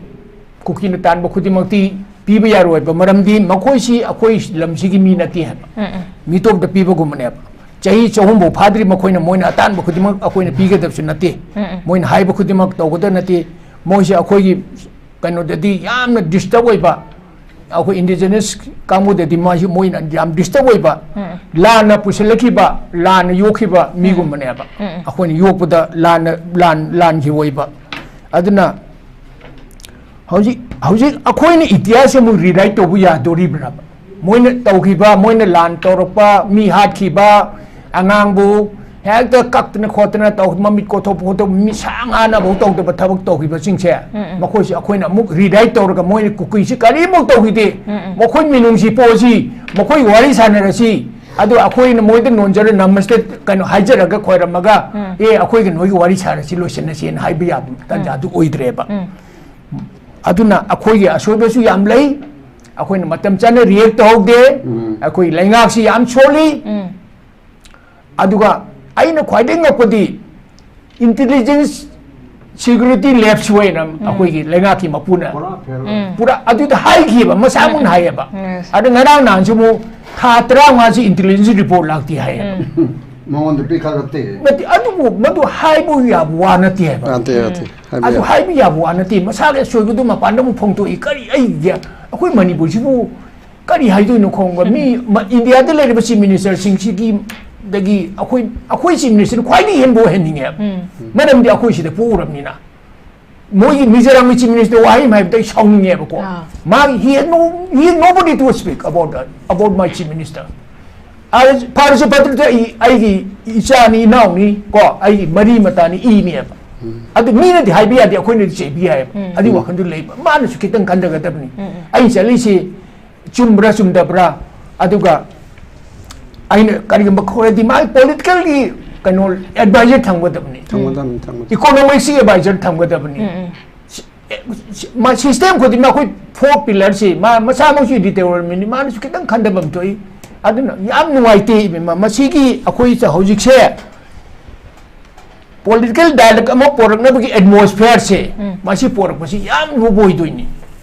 ꯀꯨꯀꯤꯅ ꯇꯥꯟꯕ ꯈꯨꯗꯤꯡꯃꯛꯇꯤ ꯄꯤꯕ ꯌꯥꯔꯣꯏꯕ, ꯃꯔꯝꯗꯤ ꯃꯈꯣꯏꯁꯤ ꯑꯩꯈꯣꯏ ꯂꯝꯁꯤꯒꯤ ꯃꯤ ꯅꯠꯇꯦ ꯍꯥꯏꯕ꯫ ꯎꯝ, ꯎꯝ꯫ ꯃꯤꯇꯣꯞꯇ ꯄꯤꯕꯒꯨꯝꯕꯅꯦꯕ꯫ ꯆꯍꯤ ꯆꯍꯨꯝꯐꯥꯎ ꯐꯥꯗ꯭ꯔꯤ ꯃꯈꯣꯏꯅ, ꯃꯣꯏꯅ ꯑꯇꯥꯟꯕ ꯈꯨꯗꯤꯡꯃꯛ ꯑꯩꯈꯣꯏꯅ ꯄꯤꯒꯗꯕꯁꯨ ꯅꯠꯇꯦ꯫ ꯎꯝ, ꯎꯝ꯫ ꯃꯣꯏꯅ ꯍꯥꯏꯕ ꯈꯨꯗꯤꯡꯃꯛ ꯇꯧꯒꯗꯕ ꯅꯠꯇꯦ꯫ ꯃꯣꯏꯁꯦ ꯑꯩꯈꯣꯏꯒꯤ ꯀꯩꯅꯣꯗꯗꯤ ꯌꯥꯝꯅ disturb ꯑꯣꯏꯕ, ꯑꯩꯈꯣꯏ indigenous ꯀꯥꯡꯕꯨꯗꯗꯤ ꯃꯥꯁꯤ ꯃꯣꯏꯅ ꯌꯥꯝ disturb ꯑꯣꯏꯕ, ꯎꯝ꯫ ꯂꯥꯟꯅ ꯄꯨꯁꯤꯜꯂꯛꯈꯤꯕ, ꯂꯥꯟꯅ ꯌꯣꯛꯈꯤꯕ ꯎꯝ꯫ ꯃꯤꯒꯨꯝꯕꯅꯦꯕ꯫ ꯎꯝ, ꯎꯝ꯫ ꯑꯩꯈꯣꯏꯅ ꯌꯣꯛꯄꯗ ꯂꯥꯟꯅ, ꯂꯥꯟ, ꯂꯥꯟꯈꯤꯕ ꯑꯣꯏꯕ꯫ ꯑꯗꯨꯅ ꯍꯧꯖꯤꯛ, ꯍꯧꯖꯤꯛ ꯑꯩꯈꯣꯏꯅ ꯏꯇꯤꯍꯥꯁꯁꯦ ꯑꯃꯨꯛ rewrite ꯇꯧꯕ ꯌꯥꯗꯣꯔꯤꯕ꯭ꯔꯕ? ꯃꯣꯏꯅ ꯇꯧꯈꯤꯕ, ꯃꯣꯏꯅ ꯂꯥꯟ ꯇꯧꯔꯛꯄ, ꯃꯤ ꯍꯥꯠꯈꯤꯕ, ꯑꯉꯥꯡꯕꯨ ꯍꯦꯛꯇ ꯀꯛꯇꯅ ꯈꯣꯠꯇꯅ ꯇꯧ-, ꯃꯃꯤꯠ ꯀꯣꯊꯣꯛꯄ ꯈꯣꯠꯇꯣꯛꯄ, ꯃꯤ ꯁꯥ ꯉꯥꯅꯐꯧ ꯇꯧꯗꯕ ꯊꯕꯛ ꯇꯧꯈꯤꯕꯁꯤꯡꯁꯦ, ꯎꯝ, ꯎꯝ꯫ ꯃꯈꯣꯏꯁꯦ ꯑꯩꯈꯣꯏꯅ ꯑꯃꯨꯛ rewrite ꯇꯧꯔꯒ ꯃꯣꯏꯅ ꯀꯨꯀꯤꯁꯤ ꯀꯔꯤꯃꯨꯛ ꯇꯧꯈꯤꯗꯦ, ꯎꯝ, ꯎꯝ꯫ ꯃꯈꯣꯏ ꯃꯤꯅꯨꯡꯁꯤ ꯄꯣꯛꯑꯁꯤ, ꯃꯈꯣꯏ ꯋꯥꯔꯤ ꯁꯥꯟꯅꯔꯁꯤ, ꯑꯗꯨ ꯑꯩꯈꯣꯏꯅ ꯃꯣꯏꯗ ꯅꯣꯟꯖꯔ ꯅꯃꯁꯇꯦ ꯀꯩꯅꯣ ꯍꯥꯏꯖꯔꯒ ꯈꯣꯏꯔꯝꯃꯒ, "ꯑꯦ, ꯑꯩꯈꯣꯏꯒ ꯅꯣꯏꯒꯤ ꯋꯥꯔꯤ ꯁꯥꯔꯁꯤ, ꯂꯣꯏꯁꯤꯟꯅꯁꯦꯅ" ꯍꯥꯏꯕ ꯌꯥꯕ ꯇꯥꯟꯖꯥꯗꯨ ꯑꯣꯏꯗ꯭ꯔꯦꯕ꯫ ꯑꯗꯨꯅ ꯑꯩꯈꯣꯏꯒꯤ ꯑꯁꯣꯏꯕꯁꯨ ꯌꯥꯝ ꯂꯩ꯫ ꯑꯩꯈꯣꯏꯅ ꯃꯇꯝ ꯆꯥꯅ ꯔꯤꯌꯦꯛ ꯇꯧꯍꯧꯗꯦ꯫ ꯑꯩꯈꯣꯏ ꯂꯩꯉꯥꯛꯁꯤ ꯌꯥꯝ ꯁꯣꯜꯂꯤ꯫ ꯑꯗꯨꯒ ꯑꯩꯅ ꯈ꯭ꯋꯥꯏꯗꯒꯤ ꯉꯛꯄꯗꯤ, ꯏꯟꯇꯦꯂꯤꯖꯦꯟꯁ ꯁꯤꯀ꯭ꯌꯨꯔꯤꯇꯤ ꯂꯦꯞꯁ ꯑꯣꯏꯅ ꯑꯩꯈꯣꯏꯒꯤ ꯂꯩꯉꯥꯛꯀꯤ ꯃꯄꯨꯅ ꯄꯨꯔꯥ ꯐꯦꯜ ꯑꯣꯏ꯫ ꯄꯨꯔꯥ ꯑꯗꯨꯗ ꯍꯥꯏꯈꯤꯕ, ꯃꯁꯥꯃꯛꯅ ꯍꯥꯏꯌꯦꯕ꯫ ꯑꯗ ꯉꯔꯥꯡ ꯅꯍꯥꯟꯁꯨ ꯑꯃꯨꯛ ꯊꯥ ꯇꯔꯥꯃꯉꯥꯁꯤ ꯏꯟꯇꯦꯂꯤꯖꯦꯟꯁ ꯔꯤꯄꯣꯔꯠ ꯂꯥꯛꯇꯦ ꯍꯥꯏꯌꯦꯕ꯫ ꯃꯉꯣꯟꯗ ꯄꯤꯈꯠꯂꯛꯇꯦ꯫ ꯅꯠꯇꯦ, ꯑꯗꯨꯕꯨ ꯃꯗꯨ ꯍꯥꯏꯕ ꯌꯥꯕ ꯋꯥ ꯅꯠꯇꯦ ꯍꯥꯏꯕ꯫ ꯅꯠꯇꯦ, ꯅꯠꯇꯦ꯫ ꯍꯥꯏꯕ ꯑꯗꯨ ꯌꯥꯏ꯫ ꯍꯥꯏꯕ ꯌꯥꯕ ꯋꯥ ꯅꯠꯇꯦ꯫ ꯃꯁꯥꯒꯤ ꯑꯁꯣꯏꯕꯗꯨ ꯃꯄꯥꯟꯗ ꯑꯃꯨꯛ ꯐꯣꯡꯗꯣꯛꯏ꯫ ꯀꯔꯤ ꯑꯩꯒꯤ, ꯑꯩꯈꯣꯏ ꯃꯅꯤꯄꯨꯔꯁꯤꯕꯨ ꯀꯔꯤ ꯍꯥꯏꯗꯣꯏꯅꯣ ꯈꯪꯕ? ꯃꯤ ꯃ-, ꯏꯟꯗꯤꯌꯥꯗ ꯂꯩꯔꯤꯕ ꯆꯤꯐ ꯃꯤꯅꯤꯁꯇꯔꯁꯤꯡꯁꯤꯒꯤ ꯗꯒꯤ ꯑꯩꯈꯣꯏ, ꯑꯩꯈꯣꯏ ꯆꯤꯐ ꯃꯤꯅꯤꯁꯇꯔ ꯈ꯭ꯋꯥꯏꯗꯒꯤ ꯍꯦꯟꯕ ꯑꯣꯏꯍꯟꯅꯤꯡꯉꯦꯕ꯫ ꯃꯔꯝꯗꯤ ꯑꯩꯈꯣꯏ ꯁꯤꯗ ꯄꯣꯛꯎꯔꯕꯅꯤꯅ꯫ ꯃꯣꯏꯒꯤ ꯃꯤꯖꯣꯔꯥꯝꯒꯤ ꯆꯤꯐ ꯃꯤꯅꯤꯁꯇꯔ ꯋꯥꯍꯩ ꯑꯃ ꯍꯥꯏꯕꯗ ꯑꯩ ꯁꯥꯎꯅꯤꯡꯉꯦꯕꯀꯣ꯫ ꯑꯥ꯫ ꯃꯥꯒꯤ, he had no, he had nobody to speak about that, about my chief minister. ꯑꯗ ꯐꯔꯁꯨ ꯐꯠꯇ꯭ꯔꯁꯨ ꯑꯩ, ꯑꯩꯒꯤ ꯏꯆꯥꯅꯤ, ꯏꯅꯥꯎꯅꯤ ꯀꯣ, ꯑꯩꯒꯤ ꯃꯔꯤ ꯃꯇꯥꯅꯤ, ꯏꯅꯦꯕ꯫ ꯑꯗꯨ ꯃꯤꯅꯗꯤ ꯍꯥꯏꯕ ꯌꯥꯗꯦ, ꯑꯩꯈꯣꯏꯅꯗꯤ ꯆꯩꯕꯤ ꯌꯥꯏꯌꯦꯕ꯫ ꯑꯗꯨꯒꯤ ꯋꯥꯈꯜꯗꯨ ꯂꯩꯕ꯫ ꯃꯥꯅꯁꯨ ꯈꯤꯇꯪ ꯈꯟꯊꯒꯗꯕꯅꯤ꯫ ꯑꯩ ꯆꯠꯂꯤꯁꯤ ꯆꯨꯝꯕ꯭ꯔꯥ ꯆꯨꯝꯗꯕ꯭ꯔꯥ? ꯑꯗꯨꯒ ꯑꯩꯅ ꯀꯔꯤꯒꯨꯝꯕ ꯈꯣꯏꯔꯗꯤ ꯃꯥꯒꯤ ꯄꯣꯂꯤꯇꯤꯀꯦꯜꯒꯤ ꯀꯩꯅꯣ ꯑꯦꯗꯚꯥꯏꯖꯔ ꯊꯝꯒꯗꯕꯅꯤ꯫ ꯊꯝꯒꯗꯕꯅꯤ, ꯊꯝꯒꯗꯕꯅꯤ꯫ ꯏꯀꯣꯅꯣꯃꯤꯛꯁꯀꯤ ꯑꯦꯗꯚꯥꯏꯖꯔ ꯊꯝꯒꯗꯕꯅꯤ꯫ ꯁꯤ-, ꯁꯤ-, ꯃꯥ ꯁꯤꯁꯇꯦꯝ ꯈꯨꯗꯤꯡꯃꯛ ꯑꯩꯈꯣꯏ ꯐꯣꯔ ꯄꯤꯂꯔꯁꯤ ꯃꯥ ꯃꯁꯥꯃꯛꯁꯨ ꯏꯗꯤꯇꯔ ꯑꯣꯏꯔꯕꯅꯤꯅ ꯃꯥꯅꯁꯨ ꯈꯤꯇꯪ ꯈꯟꯊꯕ ꯑꯃ ꯊꯣꯛꯏ꯫ ꯑꯗꯨꯅ ꯌꯥꯝ ꯅꯨꯡꯉꯥꯏꯇꯦ ꯏꯕꯦꯝꯃ꯫ ꯃꯁꯤꯒꯤ ꯑꯩꯈꯣꯏ ꯍꯧꯖꯤꯛꯁꯦ ꯄꯣꯂꯤꯇꯤꯀꯦꯜ ꯗꯥꯏꯂꯣꯒ ꯑꯃ ꯄꯣꯔꯛꯅꯕꯒꯤ ꯑꯦꯠꯃꯣꯁꯐꯤꯌꯔꯁꯦ, ꯃꯁꯤ ꯄꯣꯔꯛꯄꯁꯤ ꯌꯥꯝ ꯂꯨꯕ ꯑꯣꯏꯗꯣꯏꯅꯤ꯫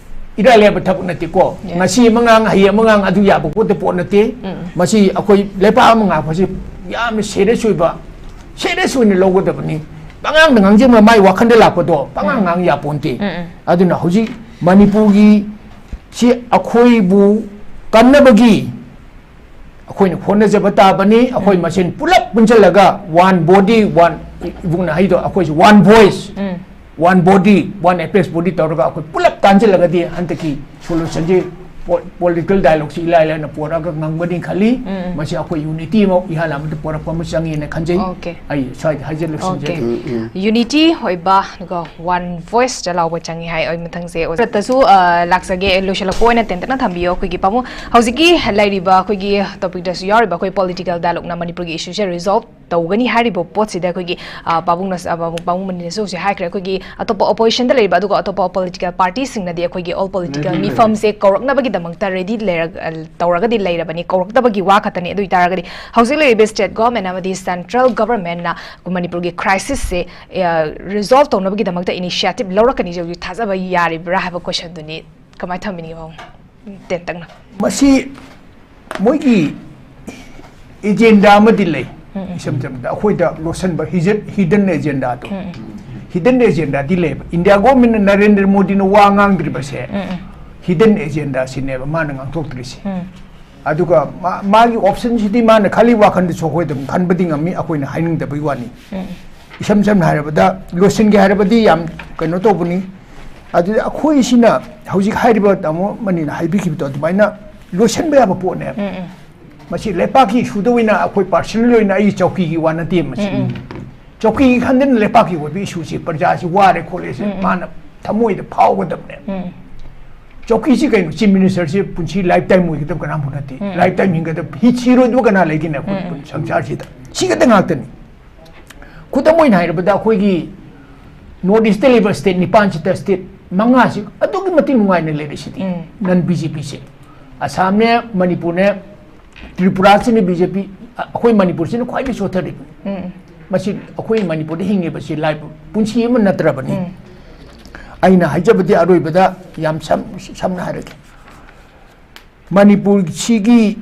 ꯏꯔꯥꯏ ꯂꯥꯏꯕ ꯊꯕꯛ ꯅꯠꯇꯦꯀꯣ꯫ Yes. ꯉꯁꯤ ꯑꯃ ꯉꯥꯡ, ꯍꯌꯦꯡ ꯑꯃ ꯉꯥꯡ, ꯑꯗꯨ ꯌꯥꯕ ꯄꯣꯠꯇ ꯄꯣꯠ ꯅꯠꯇꯦ꯫ ꯃꯁꯤ ꯑꯩꯈꯣꯏ ꯂꯩꯕꯥꯛ ꯑꯃ ꯉꯥꯛꯄꯁꯤ ꯌꯥꯝꯅ ꯁꯦꯔꯤꯌꯁ ꯑꯣꯏꯕ, ꯁꯦꯔꯤꯌꯁ ꯑꯣꯏꯅ ꯂꯧꯒꯗꯕꯅꯤ꯫ ꯄꯉꯥꯡꯗ ꯉꯥꯡꯖꯕ ꯃꯥꯏ ꯋꯥꯈꯟꯗ ꯂꯥꯛꯄꯗꯣ ꯄꯉꯥꯡ ꯉꯥꯡ ꯌꯥꯄꯣꯟꯇꯦ꯫ ꯑꯗꯨꯅ ꯍꯧꯖꯤꯛ ꯃꯅꯤꯄꯨꯔꯒꯤ ꯁꯤ ꯑꯩꯈꯣꯏꯕꯨ ꯀꯟꯅꯕꯒꯤ ꯑꯩꯈꯣꯏꯅ ꯍꯣꯠꯅꯖꯕ ꯇꯥꯕꯅꯤ꯫ ꯑꯩꯈꯣꯏ ꯃꯁꯦꯟ ꯄꯨꯂꯞ ꯄꯨꯟꯁꯤꯜꯂꯒ one body, one, ꯏꯕꯨꯡꯅ ꯍꯥꯏꯗꯣ ꯑꯩꯈꯣꯏꯁꯨ one voice, one body, one apex body ꯇꯧꯔꯒ ꯑꯩꯈꯣꯏ ꯄꯨꯂꯞ ꯇꯥꯟꯁꯤꯜꯂꯒꯗꯤ ꯍꯟꯗꯛꯀꯤ ꯁꯣꯂꯨꯁꯟꯁꯤ ꯄꯣ-, ꯄꯣꯂꯤꯇꯤꯀꯦꯜ ꯗꯥꯏꯂꯣꯒꯁꯤ ꯏꯂꯥꯏ ꯂꯥꯏꯅ ꯄꯨꯔꯛꯑꯒ ꯉꯝꯒꯅꯤ ꯈꯜꯂꯤ꯫ ꯎꯝ, ꯎꯝ꯫ ꯃꯁꯤ ꯑꯩꯈꯣꯏ ꯌꯨꯅꯤꯇꯤ ꯑꯃ ꯏꯍꯥꯟ ꯍꯥꯟꯕꯗ ꯄꯨꯔꯛꯄ ꯑꯃ ꯆꯪꯉꯦꯅ ꯈꯟꯖꯩ꯫ ꯑꯣꯀꯦ꯫ ꯑꯩ ꯁ꯭ꯋꯥꯏꯗ ꯍꯥꯏꯖ ꯑꯣꯀꯦ꯫ ꯂꯣꯏꯁꯤꯟꯖꯒꯦ꯫ ꯎꯝ, ꯎꯝ꯫ ꯌꯨꯅꯤꯇꯤ ꯑꯣꯏꯕ, ꯑꯗꯨꯒ ꯋꯥꯟ ꯚꯣꯏꯁꯇ ꯂꯥꯎꯕ ꯆꯪꯉꯤ ꯍꯥꯏ꯫ ꯑꯩ ꯃꯊꯪꯁꯦ ꯑꯣꯖꯥꯗꯁꯨ, ꯑ, ꯂꯥꯛꯆꯒꯦ꯫ ꯂꯣꯏꯁꯤꯜꯂꯛꯄ ꯑꯣꯏꯅ ꯇꯦꯟꯇꯛꯅ ꯊꯝꯕꯤꯌꯣ꯫ ꯑꯩꯈꯣꯏꯒꯤ ꯄꯥꯕꯨꯡ, ꯍꯧꯖꯤꯛꯀꯤ ꯂꯩꯔꯤꯕ ꯑꯩꯈꯣꯏꯒꯤ ꯇꯣꯄꯤꯛꯇꯁꯨ ꯌꯥꯎꯔꯤꯕ ꯑꯩꯈꯣꯏ ꯄꯣꯂꯤꯇꯤꯀꯦꯜ ꯗꯥꯏꯂꯣꯒꯅ ꯃꯅꯤꯄꯨꯔꯒꯤ ꯏꯁꯨꯁꯦ ꯔꯤꯖꯣꯜꯕ ꯇꯧꯒꯅꯤ ꯍꯥꯏꯔꯤꯕ ꯄꯣꯠꯁꯤꯗ ꯑꯩꯈꯣꯏꯒꯤ, ꯑ, ꯄꯥꯕꯨꯡꯅꯁꯨ, ꯑ, ꯄꯥꯕꯨꯡ, ꯄꯥꯕꯨꯡ ꯃꯅꯤꯅꯁꯨ ꯍꯧꯖꯤꯛ ꯍꯥꯏꯈ꯭ꯔꯦ, ꯑꯩꯈꯣꯏꯒꯤ ꯑꯇꯣꯞꯄ ꯑꯣꯄꯣꯖꯤꯁꯟꯗ ꯂꯩꯔꯤꯕ, ꯑꯗꯨꯒ ꯑꯇꯣꯞꯄ ꯄꯣꯂꯤꯇꯤꯀꯦꯜ ꯄꯥꯔꯇꯤꯁꯤꯡꯅꯗꯤ ꯑꯩꯈꯣꯏꯒꯤ ꯑꯣꯜ ꯄꯣꯂꯤꯇꯤꯀꯦꯜ ꯃꯤꯐꯝꯁꯦ ꯀꯧꯔꯛꯅꯕꯒꯤꯗꯃꯛꯇ ꯔꯦꯗꯤ ꯂꯩꯔ-, ꯑ, ꯇꯧꯔꯒꯗꯤ ꯂꯩꯔꯕꯅꯤ, ꯀꯧꯔꯛꯇꯕꯒꯤ ꯋꯥ ꯈꯛꯇꯅꯤ꯫ ꯑꯗꯨ ꯑꯣꯏꯇꯥꯔꯒꯗꯤ ꯍꯧꯖꯤꯛ ꯂꯩꯔꯤꯕ ꯁ꯭ꯇꯦꯠ ꯒꯣꯔꯃꯦꯟ ꯑꯃꯗꯤ ꯁꯦꯟꯇ꯭ꯔꯦꯜ ꯒꯣꯔꯃꯦꯟꯅ ꯃꯅꯤꯄꯨꯔꯒꯤ ꯀ꯭ꯔꯥꯏꯁꯤꯁꯁꯦ, ꯑ, ꯔꯤꯖꯣꯜꯕ ꯇꯧꯅꯕꯒꯤꯗꯃꯛꯇ ꯏꯅꯤꯁꯤꯌꯦꯇꯤꯚ ꯂꯧꯔꯛꯀꯅꯤ ꯍꯧꯖꯤꯛ ꯊꯥꯖꯕ ꯌꯥꯔꯤꯕ꯭ꯔꯥ ꯍꯥꯏꯕ ꯀꯣꯏꯁꯟꯗꯨꯅꯤ꯫ ꯀꯃꯥꯏꯅ ꯊꯝꯕꯤꯅꯤꯡꯉꯤ ꯄꯥꯕꯨꯡ? ꯇꯦꯟꯇꯛꯅ꯫ ꯃꯁꯤ ꯃꯣꯏꯒꯤ ꯑꯦꯖꯦꯟꯗꯥ ꯑꯃꯗꯤ ꯂꯩ꯫ ꯎꯝ, ꯎꯝ꯫ ꯏꯁꯝ ꯁꯝꯅ ꯑꯩꯈꯣꯏꯗ ꯂꯣꯠꯁꯤꯟꯕ ꯍꯤꯖ-, ꯍꯤꯗꯟ ꯑꯦꯖꯦꯟꯗꯥꯗꯣ꯫ ꯎꯝ, ꯎꯝ꯫ ꯍꯤꯗꯟ ꯑꯦꯖꯦꯟꯗꯥꯗꯤ ꯂꯩꯌꯦꯕ꯫ ꯏꯟꯗꯤꯌꯥ ꯒꯣꯔꯃꯦꯟꯅ, ꯅꯔꯦꯟꯗ꯭ꯔ ꯃꯣꯗꯤꯅ ꯋꯥ ꯉꯥꯡꯗ꯭ꯔꯤꯕꯁꯦ ꯎꯝ, ꯎꯝ꯫ ꯍꯤꯗꯟ ꯑꯦꯖꯦꯟꯗꯥꯁꯤꯅꯦꯕ ꯃꯥꯅ ꯉꯥꯡꯊꯣꯛꯇ꯭ꯔꯤꯁꯦ꯫ ꯎꯝ꯫ ꯑꯗꯨꯒ ꯃꯥ-, ꯃꯥꯒꯤ ꯑꯣꯞꯁꯟꯁꯤꯗꯤ ꯃꯥꯅ ꯈꯜꯂꯤ ꯋꯥꯈꯜꯗꯁꯨ ꯑꯩꯈꯣꯏ ꯑꯗꯨꯝ ꯈꯟꯕꯗꯤ ꯉꯝꯃꯤ, ꯑꯩꯈꯣꯏꯅ ꯍꯥꯏꯅꯤꯡꯗꯕꯒꯤ ꯋꯥꯅꯤ꯫ ꯎꯝ꯫ ꯏꯁꯝ ꯁꯝꯅ ꯍꯥꯏꯔꯕꯗ, ꯂꯣꯏꯁꯤꯟꯒꯦ ꯍꯥꯏꯔꯕꯗꯤ ꯌꯥꯝ ꯀꯩꯅꯣ ꯇꯧꯕꯅꯤ꯫ ꯑꯗꯨꯗ ꯑꯩꯈꯣꯏꯁꯤꯅ ꯍꯧꯖꯤꯛ ꯍꯥꯏꯔꯤꯕ ꯇꯥꯃꯣ ꯃꯅꯤꯅ ꯍꯥꯏꯕꯤꯈꯤꯕꯗꯣ ꯑꯗꯨꯃꯥꯏꯅ ꯂꯣꯏꯁꯤꯟꯕ ꯌꯥꯕ ꯄꯣꯠꯅꯦꯕ꯫ ꯎꯝ, ꯎꯝ꯫ ꯃꯁꯤ ꯂꯩꯄꯥꯛꯀꯤ ꯏꯁꯨꯗ ꯑꯣꯏꯅ ꯑꯩꯈꯣꯏ ꯄꯥꯔꯁꯅꯦꯜ ꯑꯣꯏꯅ ꯑꯩ ꯆꯧꯀꯤꯒꯤ ꯋꯥ ꯅꯠꯇꯦ ꯃꯁꯤ꯫ ꯎꯝ, ꯎꯝ꯫ ꯆꯧꯀꯤꯒꯤ ꯈꯟꯗꯅ ꯂꯩꯄꯥꯛꯀꯤ ꯑꯣꯏꯕ ꯏꯁꯨꯁꯤ ꯄ꯭ꯔꯖꯥꯁꯤ ꯋꯥꯔꯦ ꯈꯣꯠꯂꯦꯁꯦ ꯎꯝ, ꯎꯝ꯫ ꯃꯥꯅ ꯊꯃꯣꯏꯗ ꯐꯥꯎꯒꯗꯕꯅꯦꯕ꯫ ꯎꯝ꯫ ꯆꯧꯀꯤꯁꯤ ꯀꯩꯅꯣ? ꯆꯤꯐ ꯃꯤꯅꯤꯁꯇꯔꯁꯤ ꯄꯨꯟꯁꯤ ꯂꯥꯏꯐ ꯇꯥꯏꯝ ꯑꯣꯏꯒꯗꯕ ꯀꯅꯥꯕꯨ ꯅꯠꯇꯦ꯫ ꯎꯝ꯫ ꯂꯥꯏꯐ ꯇꯥꯏꯝ ꯍꯤꯡꯒꯗꯕ, ꯍꯤ ꯁꯤꯔꯣꯏꯗꯕ ꯀꯅꯥ ꯂꯩꯒꯦꯅꯦ ꯑꯩꯈꯣꯏ ꯎꯝ, ꯎꯝ꯫ ꯄꯨꯟ-, ꯁꯪꯁꯥꯔꯁꯤꯗ? ꯁꯤ ꯈꯛꯇ ꯉꯥꯛꯇꯅꯤ꯫ ꯈꯨꯗꯝ ꯑꯣꯏꯅ ꯍꯥꯏꯔꯕꯗ, ꯑꯩꯈꯣꯏꯒꯤ ꯅꯣꯔꯠ ꯏꯁꯇ ꯂꯩꯕ ꯁ꯭ꯇꯦꯠ ꯅꯤꯄꯥꯟꯁꯤꯗ ꯁ꯭ꯇꯦꯠ ꯃꯉꯥꯁꯤ ꯑꯗꯨꯛꯀꯤ ꯃꯇꯤꯛ ꯅꯨꯡꯉꯥꯏꯅ ꯂꯩꯔꯤꯁꯤꯗꯤ꯫ ꯎꯝ꯫ ꯅꯟ ꯕꯤ ꯖꯦ ꯄꯤꯁꯦ꯫ ꯑꯁꯥꯝꯅꯦ, ꯃꯅꯤꯄꯨꯔꯅꯦ, ꯇ꯭ꯔꯤꯄꯨꯔꯥꯁꯤꯅ ꯕꯤ ꯖꯦ ꯄꯤ, ꯑ-, ꯑꯩꯈꯣꯏ ꯃꯅꯤꯄꯨꯔꯁꯤꯅ ꯈ꯭ꯋꯥꯏꯗꯒꯤ ꯁꯣꯠꯊꯔꯤꯕꯅꯤ꯫ ꯎꯝ꯫ ꯃꯁꯤ ꯑꯩꯈꯣꯏ ꯃꯅꯤꯄꯨꯔꯗ ꯍꯤꯡꯉꯤꯕꯁꯤ ꯂꯥꯏꯐ ꯄꯨꯟꯁꯤ ꯑꯃ ꯅꯠꯇ꯭ꯔꯕꯅꯤ꯫ ꯎꯝ꯫ ꯑꯩꯅ ꯍꯥꯏꯖꯕꯗꯤ ꯑꯔꯣꯏꯕꯗ ꯌꯥꯝ ꯁꯝ-, ꯁꯝꯅ ꯍꯥꯏꯔꯒꯦ꯫ ꯃꯅꯤꯄꯨꯔꯁꯤꯒꯤ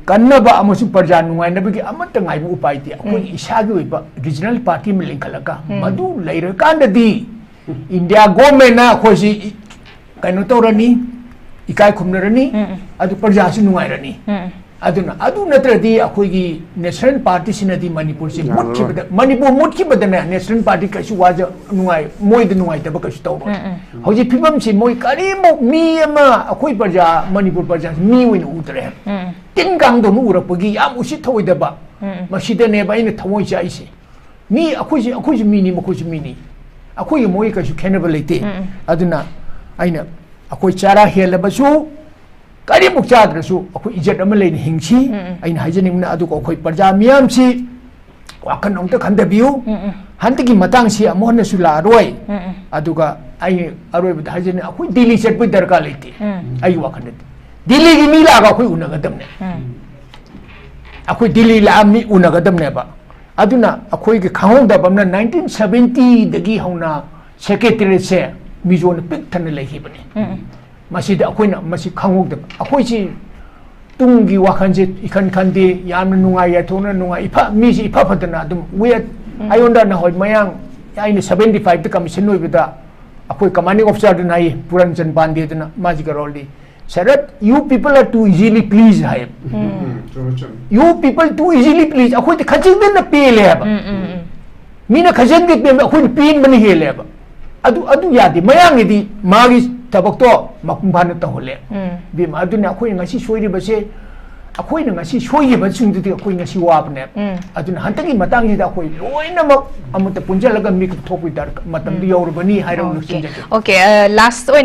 ꯀꯟꯅꯕ ꯑꯃꯁꯨꯡ ꯄ꯭ꯔꯖꯥ ꯅꯨꯡꯉꯥꯏꯅꯕꯒꯤ ꯑꯃꯠꯇ ꯉꯥꯏꯕ ꯎꯄꯥꯏꯗꯤ ꯑꯩꯈꯣꯏ ꯎꯝ꯫ ꯏꯁꯥꯒꯤ ꯑꯣꯏꯕ ꯔꯤꯖꯅꯦꯜ ꯄꯥꯔꯇꯤ ꯑꯃ ꯂꯤꯡꯈꯠꯂꯒ ꯎꯝ꯫ ꯃꯗꯨ ꯂꯩꯔꯀꯥꯟꯗꯗꯤ ꯏꯟꯗꯤꯌꯥ ꯒꯣꯔꯃꯦꯟꯅ ꯑꯩꯈꯣꯏꯁꯤ ꯏ-, ꯀꯩꯅꯣ ꯇꯧꯔꯅꯤ, ꯏꯀꯥꯏ ꯈꯨꯝꯅꯔꯅꯤ, ꯎꯝ, ꯎꯝ꯫ ꯑꯗꯨ ꯄ꯭ꯔꯖꯥꯁꯨ ꯅꯨꯡꯉꯥꯏꯔꯅꯤ꯫ ꯎꯝ, ꯎꯝ꯫ ꯑꯗꯨꯅ ꯑꯗꯨ ꯅꯠꯇ꯭ꯔꯗꯤ ꯑꯩꯈꯣꯏꯒꯤ ꯅꯦꯁꯅꯦꯜ ꯄꯥꯔꯇꯤꯁꯤꯅꯗꯤ ꯃꯅꯤꯄꯨꯔꯁꯤ ꯌꯥꯔꯔꯣꯏ꯫ ꯃꯨꯠꯈꯤꯕꯗ, ꯃꯅꯤꯄꯨꯔ ꯃꯨꯠꯈꯤꯕꯗꯅꯦ ꯅꯦꯁꯅꯦꯜ ꯄꯥꯔꯇꯤ ꯀꯩꯁꯨ ꯋꯥꯖ-, ꯅꯨꯡꯉꯥꯏ-, ꯃꯣꯏꯗ ꯅꯨꯡꯉꯥꯏꯇꯕ ꯀꯩꯁꯨ ꯇꯧꯔꯣꯏ꯫ ꯎꯝ, ꯎꯝ꯫ ꯍꯧꯖꯤꯛ ꯐꯤꯕꯝꯁꯤ ꯃꯣꯏ ꯀꯔꯤꯃꯨꯛ ꯃꯤ ꯑꯃ, ꯑꯩꯈꯣꯏ ꯄ꯭ꯔꯖꯥ, ꯃꯅꯤꯄꯨꯔ ꯄ꯭ꯔꯖꯥꯁꯤ ꯃꯤ ꯑꯣꯏꯅ ꯎꯗ꯭ꯔꯦ꯫ ꯎꯝ꯫ ꯇꯤꯟ ꯀꯥꯡꯗꯧꯅ ꯎꯔꯛꯄꯒꯤ ꯌꯥꯝ ꯎꯁꯤꯠ ꯊꯑꯣꯏꯗꯕ꯫ ꯎꯝ, ꯎꯝ꯫ ꯃꯁꯤꯗꯅꯦꯕ ꯑꯩꯅ ꯊꯃꯣꯏ ꯆꯥꯛꯏꯁꯦ꯫ ꯃꯤ ꯑꯩꯈꯣꯏꯁꯤ, ꯑꯩꯈꯣꯏꯁꯨ ꯃꯤꯅꯤ, ꯃꯈꯣꯏꯁꯨ ꯃꯤꯅꯤ꯫ ꯑꯩꯈꯣꯏꯒ ꯃꯣꯏꯒ ꯀꯩꯁꯨ ꯈꯦꯠꯅꯕ ꯂꯩꯇꯦ꯫ ꯎꯝ, ꯎꯝ꯫ ꯑꯗꯨꯅ ꯑꯩꯅ, ꯑꯩꯈꯣꯏ ꯆꯥꯔꯥ ꯍꯦꯜꯂꯕꯁꯨ, ꯀꯔꯤꯃꯨꯛ ꯆꯥꯗ꯭ꯔꯁꯨ ꯑꯩꯈꯣꯏ ꯏꯖꯠ ꯑꯃ ꯂꯩꯅ ꯍꯤꯡꯁꯤ꯫ ꯎꯝ, ꯎꯝ꯫ ꯑꯩꯅ ꯍꯥꯏꯖꯅꯤꯡꯕꯅ, ꯑꯗꯨꯒ ꯑꯩꯈꯣꯏ ꯄ꯭ꯔꯖꯥ ꯃꯤꯌꯥꯝꯁꯤ ꯋꯥꯈꯜ ꯑꯃꯨꯛꯇ ꯈꯟꯊꯕꯤꯌꯨ꯫ ꯎꯝ, ꯎꯝ꯫ ꯍꯟꯗꯛꯀꯤ ꯃꯇꯥꯡꯁꯤ ꯑꯃꯨꯛ ꯍꯟꯅꯁꯨ ꯂꯥꯛꯑꯔꯣꯏ꯫ ꯎꯝ, ꯎꯝ꯫ ꯑꯗꯨꯒ ꯑꯩ ꯑꯔꯣꯏꯕꯗ ꯍꯥꯏꯖꯅꯤꯡ, ꯑꯩꯈꯣꯏ ꯗꯤꯜꯂꯤ ꯆꯠꯄꯒꯤ ꯗꯔꯀꯥꯔ ꯂꯩꯇꯦ꯫ ꯎꯝ꯫ ꯑꯩꯒꯤ ꯋꯥꯈꯜꯗꯗꯤ ꯗꯤꯜꯂꯤꯒꯤ ꯃꯤ ꯂꯥꯛꯑꯒ ꯑꯩꯈꯣꯏ ꯎꯅꯒꯗꯕꯅꯦ꯫ ꯎꯝ꯫ ꯑꯩꯈꯣꯏ ꯗꯤꯜꯂꯤ ꯂꯥꯛꯑ ꯃꯤ ꯎꯅꯒꯗꯕꯅꯦꯕ꯫ ꯑꯗꯨꯅ ꯑꯩꯈꯣꯏꯒꯤ ꯈꯪꯍꯧꯗꯕ ꯑꯃꯅ, ꯅꯥꯏꯟꯇꯤꯟ ꯁꯕꯦꯟꯇꯤꯗꯒꯤ ꯍꯧꯅ ꯁꯦꯀ꯭ꯔꯦꯇꯦꯔꯤꯌꯦꯠꯁꯦ ꯃꯤꯖꯣꯅ ꯄꯤꯛ ꯊꯟꯅ ꯂꯩꯈꯤꯕꯅꯤ꯫ ꯎꯝ, ꯎꯝ꯫ ꯃꯁꯤꯗ ꯑꯩꯈꯣꯏꯅ ꯃꯁꯤ ꯈꯪꯍꯧꯗꯕ꯫ ꯑꯩꯈꯣꯏꯁꯤ ꯇꯨꯡꯒꯤ ꯋꯥꯈꯜꯁꯦ ꯏꯈꯟ ꯈꯟꯗꯦ, ꯌꯥꯝꯅ ꯅꯨꯡꯉꯥꯏ ꯌꯥꯏꯊꯣꯛꯅ ꯅꯨꯡꯉꯥꯏ, ꯏꯐ-, ꯃꯤꯁꯤ ꯏꯐ ꯐꯗꯅ ꯑꯗꯨꯝ ꯋꯦꯠ꯫ ꯎꯝ꯫ ꯑꯩꯉꯣꯟꯗ ꯅꯍꯥꯟꯋꯥꯏ ꯃꯌꯥꯡ, ꯑꯩꯅ ꯁꯕꯦꯟꯇꯤ ꯐꯥꯏꯚꯇ ꯀꯃꯤꯁꯟ ꯑꯣꯏꯕꯗ ꯑꯩꯈꯣꯏ ꯀꯃꯥꯟꯗꯤꯡ ꯑꯣꯐꯤꯁꯥꯔꯗꯨꯅ ꯍꯥꯏꯌꯦ, ꯄꯨꯔꯟꯆꯟ ꯄꯥꯟꯗꯦꯗꯨꯅ, ꯃꯥꯁꯤ ꯀꯔꯣꯜꯗꯤ, "ꯁꯔꯠ, you people are too easily pleased" ꯍꯥꯏꯌꯦꯕ꯫ ꯎꯝ, ꯆꯨꯝꯃꯦ, ꯆꯨꯝꯃꯦ꯫ "You people too easily pleased", ꯑꯩꯈꯣꯏꯗꯤ ꯈꯖꯤꯛꯇꯅ ꯄꯦꯜꯂꯦ ꯍꯥꯏꯕ꯫ ꯎꯝ, ꯎꯝ, ꯎꯝ꯫ ꯃꯤꯅ ꯈꯖꯤꯛꯇ ꯄꯦꯟꯕ, ꯑꯩꯈꯣꯏꯅ ꯄꯦꯟꯕꯅ ꯍꯦꯜꯂꯦꯕ꯫ ꯑꯗꯨ, ꯑꯗꯨ ꯌꯥꯗꯦ꯫ ꯃꯌꯥꯡꯒꯤꯗꯤ ꯃꯥꯒꯤ ꯊꯕꯛꯇꯣ ꯃꯄꯨꯡ ꯐꯥꯅ ꯇꯧꯍꯜꯂꯦ꯫ ꯎꯝ꯫ ꯏꯕꯦꯝꯃ, ꯑꯗꯨꯅ ꯑꯩꯈꯣꯏꯅ ꯉꯁꯤ ꯁꯣꯏꯔꯤꯕꯁꯦ, ꯑꯩꯈꯣꯏꯅ ꯉꯁꯤ ꯁꯣꯏꯈꯤꯕꯁꯤꯡꯗꯨꯗꯤ ꯑꯩꯈꯣꯏ ꯉꯁꯤ ꯋꯥꯕꯅꯦꯕ꯫ ꯎꯝ꯫ ꯑꯗꯨꯅ ꯍꯟꯗꯛꯀꯤ ꯃꯇꯥꯡꯁꯤꯗ ꯑꯩꯈꯣꯏ ꯂꯣꯏꯅꯃꯛ ꯑꯃꯠꯇ ꯄꯨꯟꯁꯤꯜꯂꯒ ꯃꯤꯀꯨꯞ ꯊꯣꯛꯄꯒꯤ ꯗꯔꯀꯥꯔ, ꯃꯇꯝꯗꯨ ꯎꯝ꯫ ꯌꯧꯔꯕꯅꯤ ꯍꯥꯏꯔꯒ ꯑꯣꯀꯦ꯫ ꯂꯣꯏꯁꯤꯟꯖꯒꯦ꯫ ꯑꯣꯀꯦ, ꯑ, ꯂꯥꯁ ꯑꯣꯏꯅ